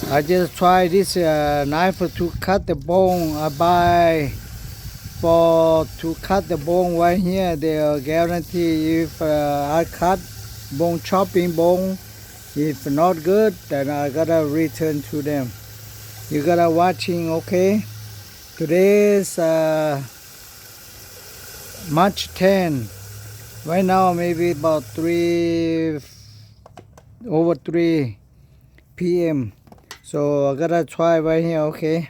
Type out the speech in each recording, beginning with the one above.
I just try this uh, knife to cut the bone. I buy for to cut the bone right here. They guarantee if uh, I cut bone, chopping bone, if not good, then I gotta return to them. You gotta watching, okay? Today's uh, March ten. Right now maybe about three, over three p m. So I gotta try right here, okay?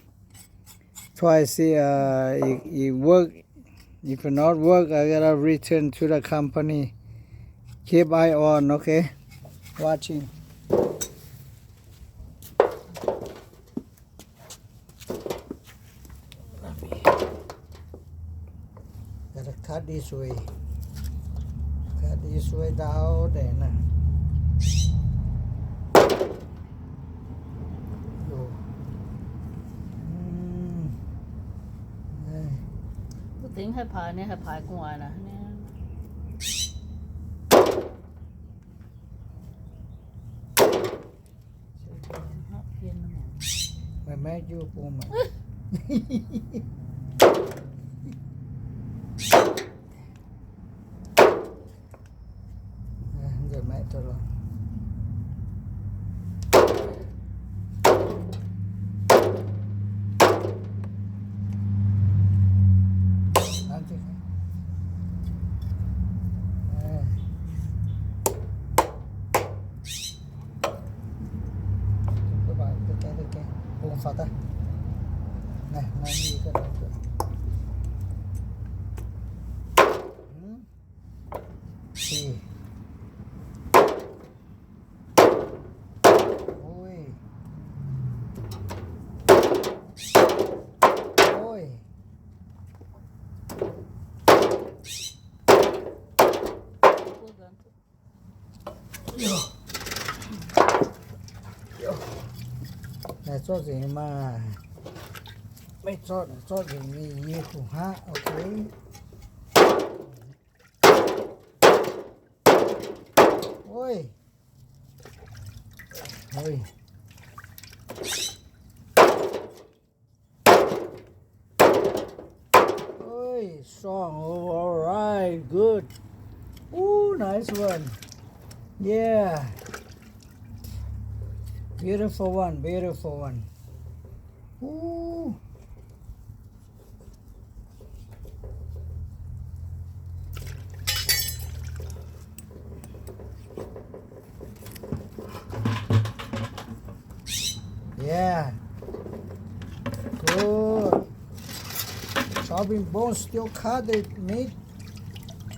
Try see uh, it, it work. If it not work, I gotta return to the company. Keep eye on, okay? Watching. Gotta cut this way. Cut this way down there. Nah. Yo. Mm. Hey. Mbuo dingc haih paaix, ninh haih paaix gu'nguaaic naaic. Maiv maiv juv bung mangc. Nzengc maiv duqv lorqc. Naaiv zorqv nzengc maah. Maiv zorqv, zorqv nzengc mingh yie kuh hngaqv, okay. Oi. Oi. Oi, strong. Oh, all right, good. Ooh, nice one. Yeah. Beautiful one, beautiful one. Ooh. Yeah. Good. Chopping board still cut the meat.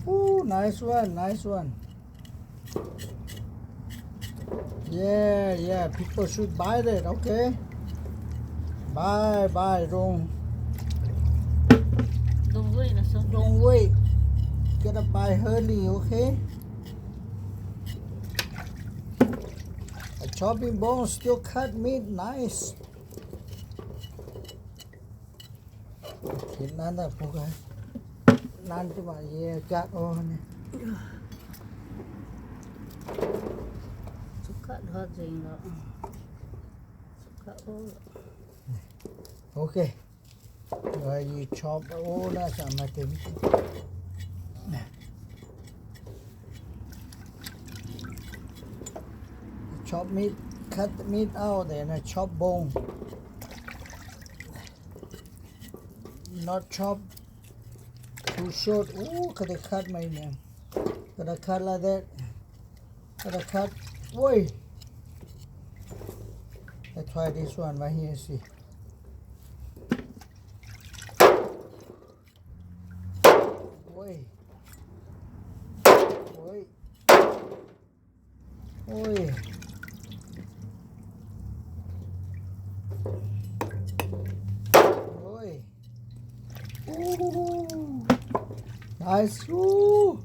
Ooh, nice one, nice one. Yeah, yeah, people should buy that, okay? Buy, buy, don't, don't wait, so don't wait. Gotta buy early, okay? A chopping board still cut meat, nice. Nanv daaih bun, nanv jienv mangc yie jatv orv nyei. Zuqc gapv ndortv nzengc lorqc. Zuqc gapv orv lorqc. Okay. Yie chop orv naaiv zanc maaih deix. Chop meat, cut the meat out, then I chop bone. Not chop too short. Ooh, gotta cut my name. Gotta cut like that. Gotta cut. Woi. I try this one right here, see. Woi. Woi. Oi. Oi. Ooh. Nice. Ooh.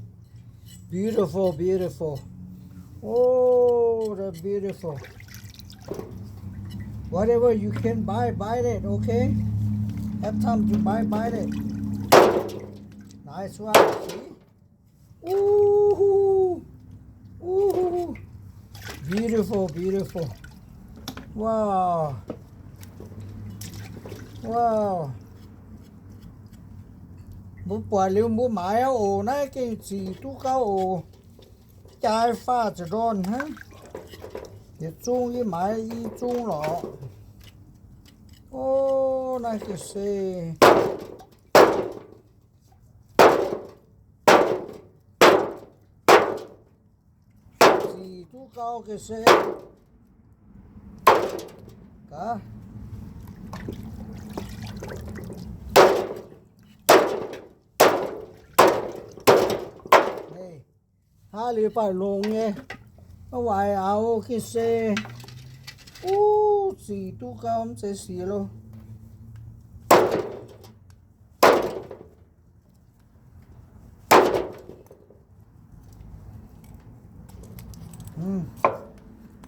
Beautiful, beautiful. Oh, the beautiful. Whatever you can buy, buy it, okay? Have time to buy, buy it. Nice one, see? Ooh, ooh, beautiful, beautiful. Wow. Wow. Mbuo buatc liuz mbuo maaiz oc. Naaiv gengh zic duqv gau oc. Jaa faah ziepc ndorn hnangv. Yietc zungv yie maaiz i zungv lorqc. O, naaiv gengh se zic duqv gau ga'sie. Gaax. Hnangv liuz baac longx nyei. Maiv waaic auv gengh se. Uv, zic duqv gau mv zeiz sic loh.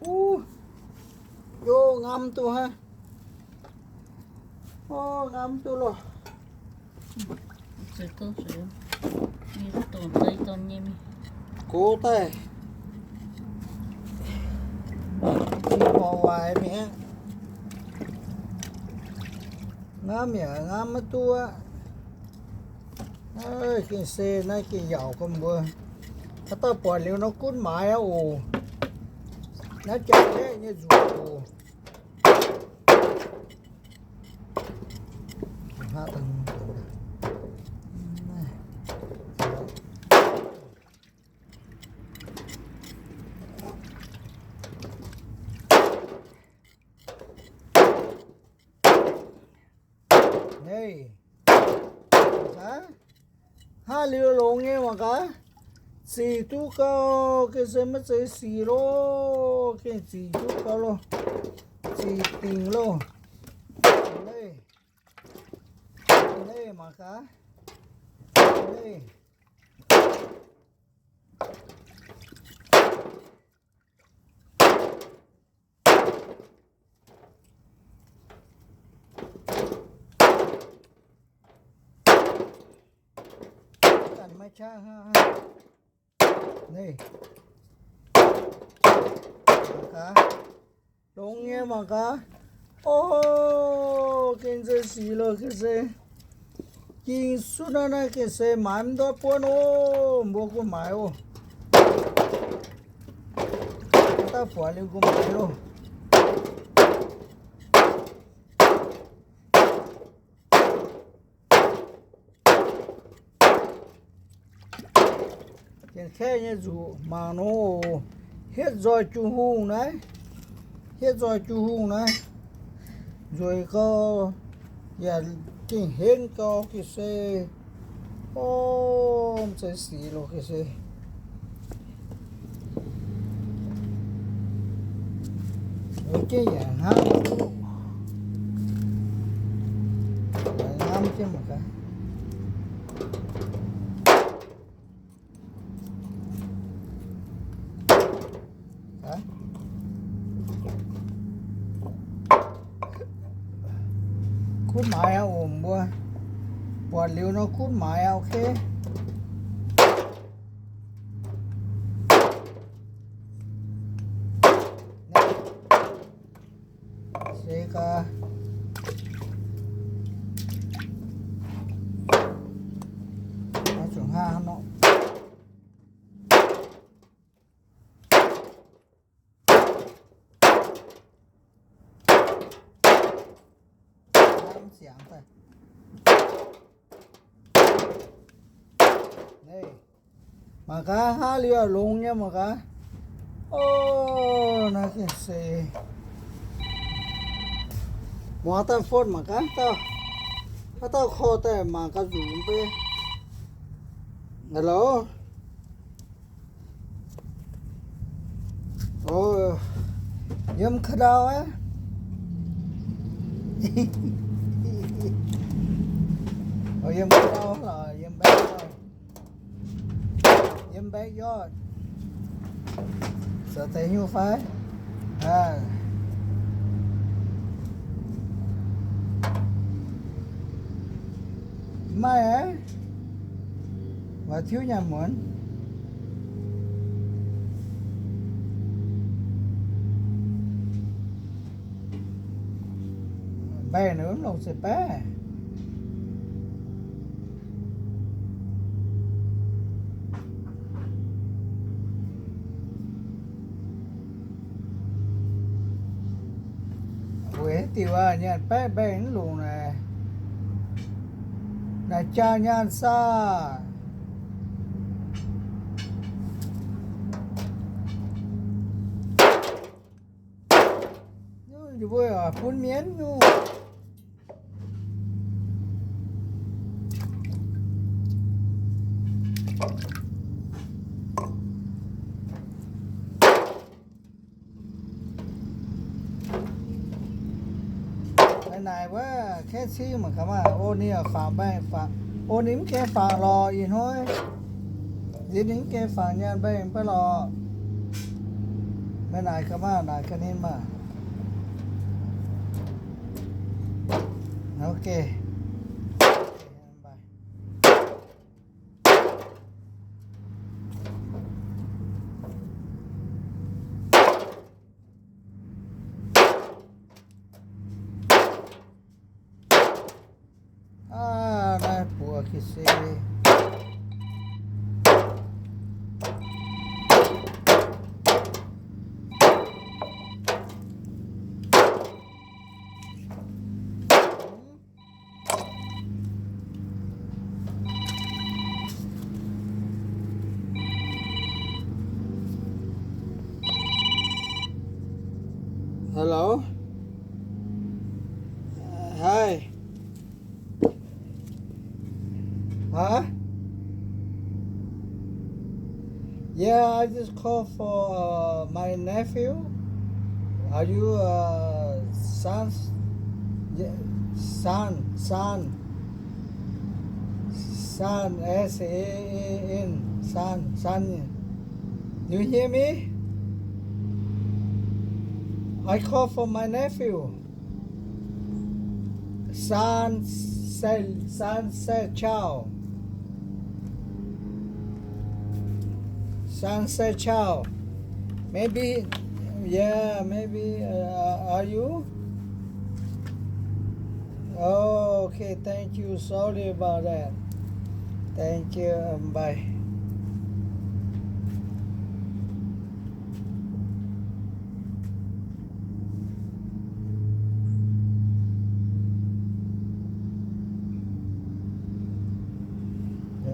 Uv, yo, ngamv duqv hnangv. O, ngamv duqv loh. Gox daaih. Gorqv-waaic mi'aqv. Ngamv yaac ngamv maiv duqv aqv. Gengh se naaiv gengh yaauc gomh mbuo. Haaix dauh buatc liuz nor gunv maaiz aqv oc. Naaiv jaa-kaeqv nyei nzuqc oc. Naaiv, hnangv liuz longx nyei mangc gaax. Zic duqv gau, gengh se maiv zeiz sic loh. Gengh zic duqv gau loh. Zic dingc loh. Naaiv, naaiv mangc gaax. Naaiv. Ganh maiv qaqv hnangv. Naaiv. Mangc gaax. Longx nyei mangc gaax. O, gengh se sic loh gengh se. Ging sutv naaiv naaiv gengh se maaiz mv ndortv buonv oc. Mbuo gunv maaiz oc. Daaih buatc liuz gunv maaiz loh. Janx-kaeqv nyei nzuqc mangc nor, hietv nzoih jung-hungh naaiv, hietv nzoih jung-hungh naaiv, nzueic gau, yaac gengh henv gau ga'sie. O, mv zeiz sic loh ga'sie. Gengh yaac hnamv, yaac hnamv jienv mangc gaax. Gunv maaiz aqv oc mbuo. Buatc liuz nor gunv maaiz aqv, ok. Se gaax. Naaiv zuqc hnangv nor. Mv ziangx daaih. Mangc gaax, hnangv liuz longx nyei mangc gaax. O, naaiv gengh se. Muangx daaih fon mangc gaax, dauh, haaix dauh korv daaih mangc gaax nzuqc mv bei. Hello. O, yiem ka'ndau aqv. O, yiem ka'ndau lorqc, yiem mbaeqv, yiem backyard. Zoux deix nyungc fai? Mv maaih aqv. Waac tiuv nyaanh muonz. Baengh ninh mv longc se baeqv. Weic haaix diuc aqv, nyaanh baeqv mbaengh mv longc naaic, naaic jaa nyaanh saah? Yie mbuo bun mienv nyungc. Naaic wuov kaeqv cingv mangc gaax maah, o ninh fangx mbaengh, fangx, o ninh mv gaengh fangx lorqc ih hnoi. Nziex ninh mv gaengh fangx nyaanh mbaengh mv baac lorqc. Meih naaic gaax maah, naaic gaax ninh maah. Ok. Aav, naaiv buoz ga'sie. Hello? Hi. Huh? Yeah, I just call for, uh, my nephew. Are you, uh, San? Yeah, San, San. San, S A A N, San, San. You hear me? I call for my nephew. San Sa-, San Sa Chao. San Sa Chao. Maybe, yeah, maybe, uh, are you? Oh, okay, thank you. Sorry about that. Thank you. Um, bye.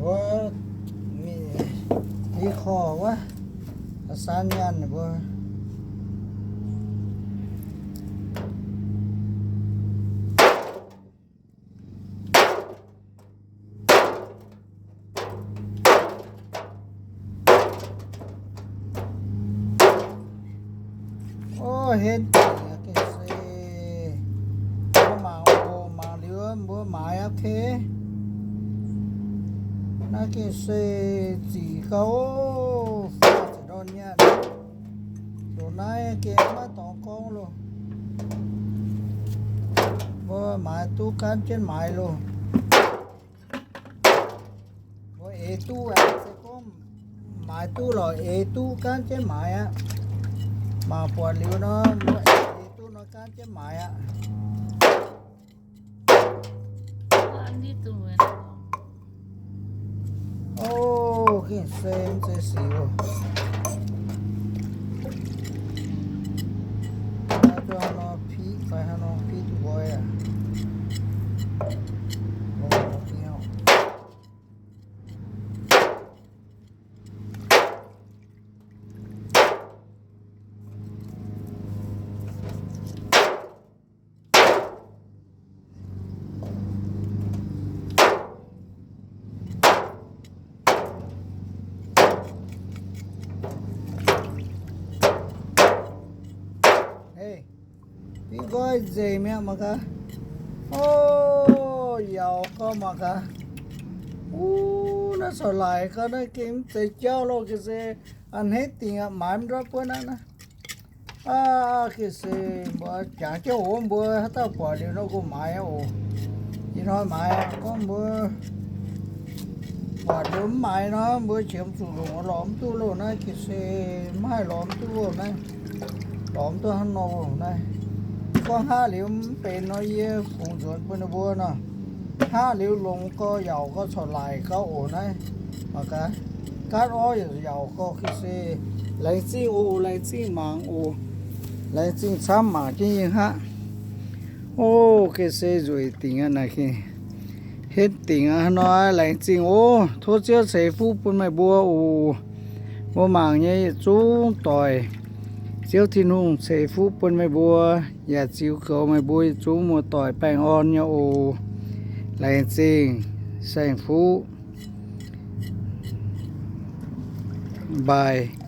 Wuov, i korv wuov, san nyaanh mbuo. Ov, henv dingc aqv gengh se. Mbuo mangc oc, mangc liuz mbuo maaiz aqv. Naaiv gengh se zic gau, faah ziouc ndorn nyaanh. Ndongc naaiv gengh maiv dorngx gorngv loh. Mbuo maaiz duqv gaanv jienv maaiz loh. Mbuo eix duqv aqv, se gorngv maaiz duqv lorqc, eix duqv gaanv jienv maaiz aqv. Mangc buatc liuz nor, mbuo eix duqv nor gaanv jienv maaiz aqv. Ov, gengh se mv zeiz sic oc. Nor piqv fai hnangv nor piqv duqv nqoi aqv. Biv nqoi nzengc mi'aqv mangc gaax. Ov, yaac gorngv mangc gaax. Wuov, naaiv corc laic gau naaiv gengh mv zeiz jauv loh, gengh se a'hneiv dingc aqv, maaiz mv ndortv buonv aqv naaiv. Aav, gengh se mbuo jangx jienv oc, mbuo haaix dauh buatc liuz nor go maaiz oc. Ih hnoi maaiz gorngv mbuo buatc liuz mv maaiz nor, mbuo qiemx zuqc longc lorz mv duqv loh naaiv, gengh se mv haih lorz mv duqv loh naaiv. Lorz mv duqv hnangv nor loh naaiv. Gorngv haav liuz mv benx nor, yie kungx nzuonx bun ninh mbuo nor. Haav liuz longx gorx, yaauc gorx, corc laaic gauh oc naaiv. Mangc gaax, gaatv orv yaac yaauc gorx ga'sie. Laengz zingh oc, laengz zingh mangc oc. Laengz zingh camv mangc jienv yie hnangv. O, ga'sie nzueic dingc aqv naaic. Henv dingc aqv hnoi. Laengz zingh oc. Tov Ziouv ceix fuqv bun meih mbuo oc. Mbuo mangc nyei yietc zungv doic, Ziouv Tin-Hungh ceix fuqv bun meih mbuo, yaac ziux goux meih mbuo yietc zungv muoz-doic baengh orn nyei oc. Laengz zingh, saeng-fuqv. Mbaih.